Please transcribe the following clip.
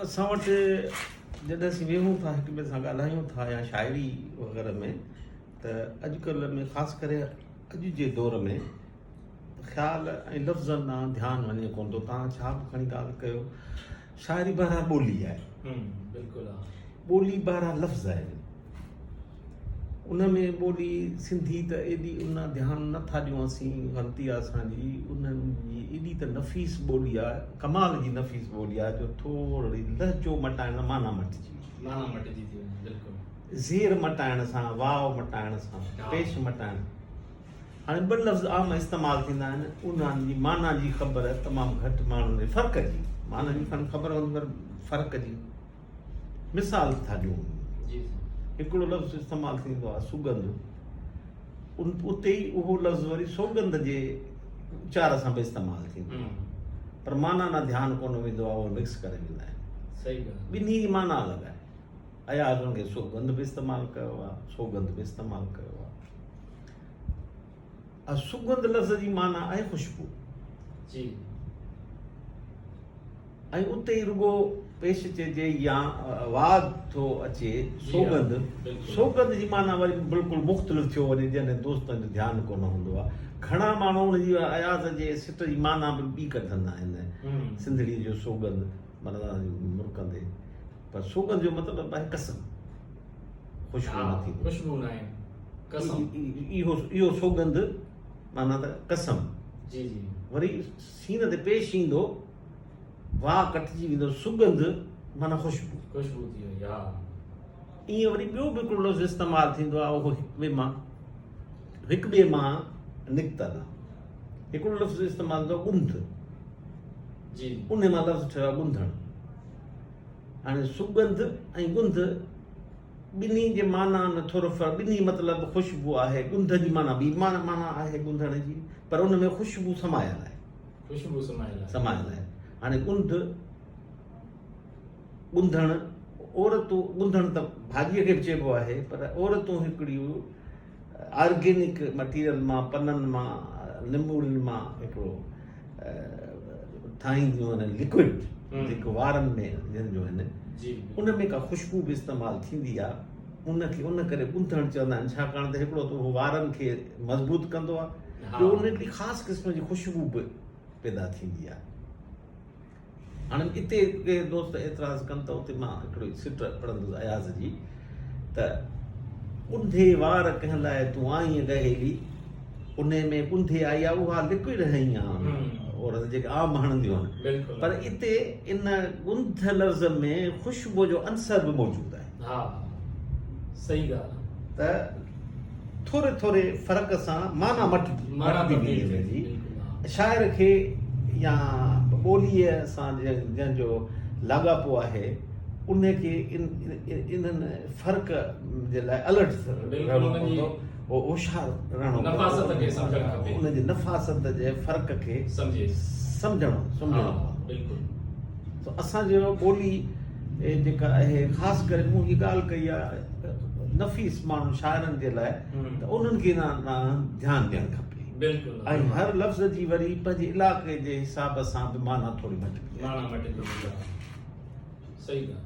اسان وٽ جڏهن اسين ويهون ٿا هڪ ٻئي سان ڳالهايون ٿا يا شاعري وغيره ۾ ته اڄڪلهه ۾ خاص ڪري اڄ جي دور ۾ خيال ۽ لفظن ڏانهن ڌيان وڃي ڪونه ٿو. توهان ڇا به کڻي ڳالهه ڪيو، شاعري بهرحال ٻولي آهي. بلڪل ها. ٻولي بهرحال لفظ آهن. ان ۾ ٻولي سنڌي ته ايڏي ان ڌيان نه ٿا ڏيون اسين، غلطي آهي اسان جي. انهن جي ايڏي ته نفيس ٻولي آهي، ڪمال جي نفيس ٻولي آهي جو ٿورڙي لهجو مٽائڻ سان معنيٰ مٽجي ويندي. معنيٰ مٽجي ٿي وڃي بلڪل. زير مٽائڻ سان، واء مٽائڻ سان، پيش مٽائڻ. هاڻي ٻه لفظ عام استعمال ٿيندا آهن، انهن جي معنيٰ جي خبر تمام گهٽ ماڻهن کي فرق جي معنيٰ جي کڻي خبر هوندي پر فرق جي مثال ٿا ڏيون. هڪڙو لفظ استعمال ٿيندو آهي سڳنڌ، اتي ئي اهو لفظ وري سوڳنڌ جي اچار سان به استعمال ٿيندو آهي پر معنيٰ ڏانهن ڌيان ڪونه ويندو آهي، اهو مڪس ڪري ويندا آهن. ٻنهي جي معنيٰ الڳ آهي. اياز ان کي سوڳنڌ به استعمال ڪيو آهي، سوڳنڌ به استعمال ڪيو آهي. سڳنڌ لفظ جي معنيٰ آهي خوشبو. جي. ۽ اتي ئي رڳو پيش چئجي يا واد ٿو اچي سوڳنڌ، سوڳنڌ جي معنيٰ وري بلڪل مختلف ٿيو وڃي جنھن دوستن جو ڌيان ڪونه هوندو آهي. گهڻا ماڻهو ان جي اياز جي سٽ جي معنيٰ به ٻي ڪڍندا آهن. سنڌڙيء جو سوڳنڌ معنيٰ مرڪندي. پر سوڳنڌ جو مطلب آهي قسم. خوشبو نه ٿيندي. خوشبو نه آهي قسم. اهو اهو سوڳنڌ معنيٰ ته قسم. جي جي. وري سين تي پيش ايندو وا ڪٽجي ويندو سڳنڌ معنيٰ خوشبو. خوشبو ٿي وئي ها. ائين وري ٻيو به هڪڙو لفظ استعمال ٿيندو آهي اهو هڪ ٻئي مان هڪ ٻئي مان نڪتل آهي. هڪڙو لفظ استعمال ٿيندو آهي ڳنڌ. جي. انهي مان لفظ ٺهيو آهي ڳنڌڻ. هاڻي سڳنڌ ۽ ڳنڌ ٻنهي جي معنيٰ ۾ ٿورو فرق، ٻنهي مطلب خوشبو آهي، ڳنڌ جي معنيٰ ٻي معنيٰ آهي ڳنڌڻ جي، پر ان ۾ خوشبو سمايل آهي. خوشبو سمايل آهي. سمايل آهي. هاڻي ڳنڌ، ڳنڌڻ، عورتون، ڳنڌڻ ته ڀاڄيء کي به چئبو آهي، پر عورتون هڪڙيون آرگينڪ مٽيريل مان، پنن مان، نموڙين مان هڪڙو ٺاهينديون آهن لڪوئڊ جيڪو وارن ۾ وجهنديون آهن ان ۾ ڪا خوشبو به استعمال ٿيندي آهي ان کي ان ڪري ٻنڌڻ چوندا آهن ڇاڪاڻ ته هڪڙو ته اهو وارن کي مضبوط ڪندو آهي ٻيو ان هڪڙي خاص قسم جي خوشبو به پيدا ٿيندي آهي. هاڻي اتي ڪي دوست اعتراض ڪن ته اتي مان هڪڙي سٽ پڙهندس اياز جي ته ٻنڌي وار ڪنهن لاء تون آئين ڳهيلي انهي ۾ ٻنڌي آئي آ اها لڪوئڊ هنئي آ عورت جيڪي عام هڻنديون آهن پر اتي ان ڳنڌ لفظ ۾ خوشبو جو عنصر به موجود آهي. ها صحيح ڳالهه. ته ٿوري ٿوري فرق سان معنيٰ مٽجي ويندي ان جي. شاعر کي يا ٻوليء سان جنهن جو لاڳاپو آهي ان کي انهن فرق جي لاء الرٽ رهڻو پوندو، هوشيار رهڻو پوندو، ان جي نفاست جي فرق کي سمجهڻو پوندو. اسان جي ٻولي جيڪا آهي خاص ڪري مون هي ڳالهه ڪئي آهي نفيس ماڻهن شاعرن جي لاء ته انهن کي ان ڏانهن ڌيان ڏيڻ کپي بلڪل ۽ هر لفظ جي وري پنهنجي علائقي جي حساب سان به معنيٰ ٿوري مٽبي آهي. معنيٰ مٽجي ويندي آهي صحيح ڳالهه.